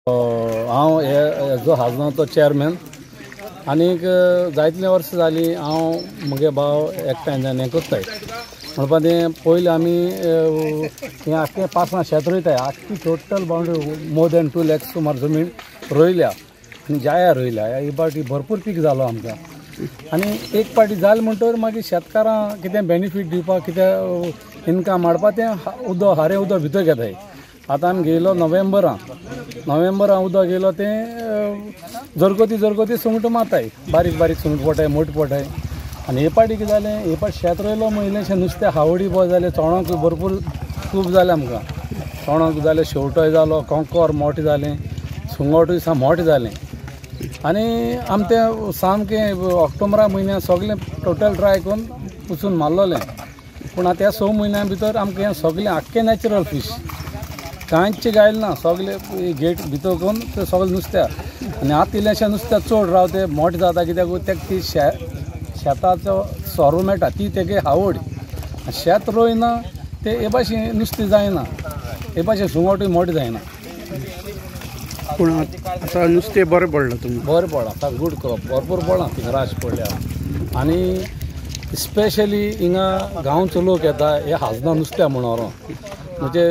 हांव हेजो हाजनाचो चेअरमॅन आनीक जायतलीं वर्सां जालीं हांव म्हगे भाव एकठांय जावन हें करताय. म्हणपा तें पयलीं आमी हें आख्खें पासां शेत रोयताय, आख्खी total boundary more than 2 lakhs सुमार जमीन रोयल्या आनी जाया रोयल्या. ही पाटी भरपूर पीक जालो आमकां आनी एक पाटी जालें म्हणटकीर मागीर शेतकारांक कितें बेनिफीट दिवपाक कितें इनकम हाडपा तें उदक हारें उदक भितर घेताय. आतां आमी घेयलो नोव्हेंबरान, नोव्हेंबरान उदक घेयलो तें जरगती जरगती सुंगट मारताय, बारीक बारीक सुंगट पोटाय मोटे पोटाय. आनी हे पाटी कितें जालें, हे पाटी शेत रोयलो म्हणलें नुस्तें हावडी बो जालें, चोणक भरपूर खूब जालें आमकां, चोणक जालें, शेवटोय जालो, कोंकोर मोटें जालें, सुंगटूय सा मोटें जालें. आनी आम तें सामकें ऑक्टोबरा म्हयन्याक सगळें टोटल ड्राय करून पुसून मारलोलें. पूण आतां ह्या 6 म्हयन्या भितर आमकां हें सगळें आख्खें नॅचरल फीश कांयच गायल ना, सगळे गेट भितर करून ते सगळें नुस्त्या. आनी आतां इल्लेंशें नुस्तें चड रावते मोटें जाता कित्याक तेका ती शेताचो सोरो मेळटा ती तेगे आवड. शेत रोयना ते हे भाशेन नुस्तें जायना, हे भाशेन सुंगटूय मोटें जायना. पूण आतां नुस्तें बरें पडलां तुमकां? बरें पडलां, आतां गूड क्रॉप भरपूर पडलां थिंगा राश पडल्या. आनी स्पेशली हिंगा गांवचो लोक येता हे हाजना नुस्त्या म्हणून, म्हणजे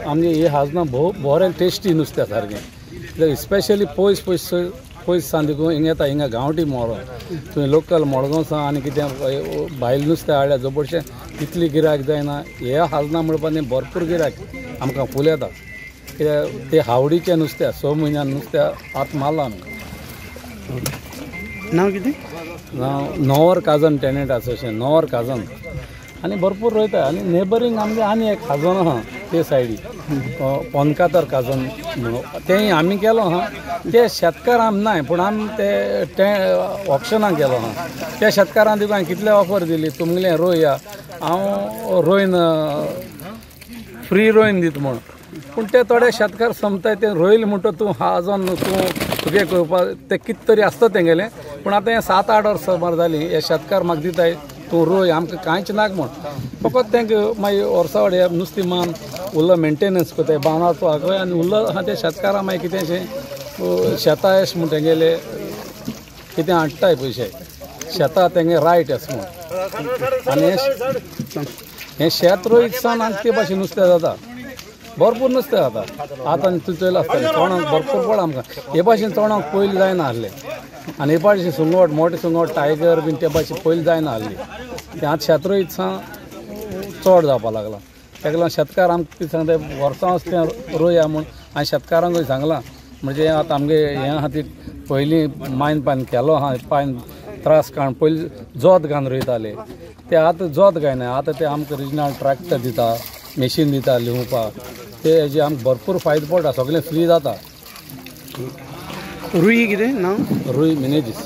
आमगे हे हाजना भोव बरें टेस्टी नुस्त्या सारकें. स्पेशली पयस पयस पयस सान देखून हिंगा येता, हिंगा गांवठी मोरो तुवें लोकल मडगांव सान आनी कितें भायल नुस्तें हाडल्या जबरशें तितली गिरायक जायना. हे हाजना म्हणपा तें भरपूर गिरायक आमकां फूल येता कित्याक ते हावडीचें नुस्तें 6 म्हयन्यान नुस्तें आतां मारलां आमकां. नांव कितें? नांव नोवर काजन टेनंट असोसिएशन, नोवर काजन. आनी भरपूर रोयता. आनी नेबरींग आमगे आनी एक खाजन आहा ते सायडी पोनकातर काजन म्हणून, तेंय आमी केलो आहा. ते शेतकार आम नाय पूण आमी ते ऑप्शनाक गेलो आहा. त्या शेतकारांक देखून हांवें कितले ऑफर दिली तुमगेलें रोया, हांव रोयन फ्री रोयन दिता म्हूण. पूण ते थोडे शेतकार समजताय ते रोयल म्हणटा तूं आजोन तूं तुगे करपाक ते कितें तरी आसता तेंगेलें. पूण आतां हें 7-8 वर्सां सुमार जालीं हे शेतकार म्हाका दिताय तूं रोय आमकां कांयच नाका म्हूण. फकत तांकां मागीर वर्सा वाडे नुस्तें मान उरलो मेंटेनन्स करताय बांदाचो आगय आनी उरलो आहा ते शेतकारां मागीर कितेंशें शेतां अशें म्हूण तेंगेले कितें हाडटाय पयशे शेतां तेंगे रायट आसा म्हूण. आनी हें शेत रोयत सान आनी ते भाशेन नुस्तें जाता, भरपूर नुस्तें जाता. आतां तूं चोयलां आसतलें चोणाक भरपूर पडला आमकां. हे भाशेन चोणाक पयलीं जायना आसलें आनी हे भाशेन सुंगट मोटें सुंगट टायगर बीन ते भाशेन पयलीं जायना आसली. तें आतां शेत रोयत सान चड जावपाक लागलां. ताका लागून शेतकार आमकां कितें सांगता वर्सां तें रोया म्हूण. आनी शेतकारांकूय सांगलां म्हणजे आतां आमगे हें आहा ती पयलीं मायन पान केलो आहा पायन त्रास काडून पयलीं जोत घालून रोयताले ते आतां जोत घायना. आतां ते आमकां रिजनल ट्रॅक्टर दिता, मेशीन दिता लिवपाक, ते हेजे आमकां भरपूर फायदो पडटा, सगळें फ्री जाता. रुई कितें नांव? रुई मिनेजीस.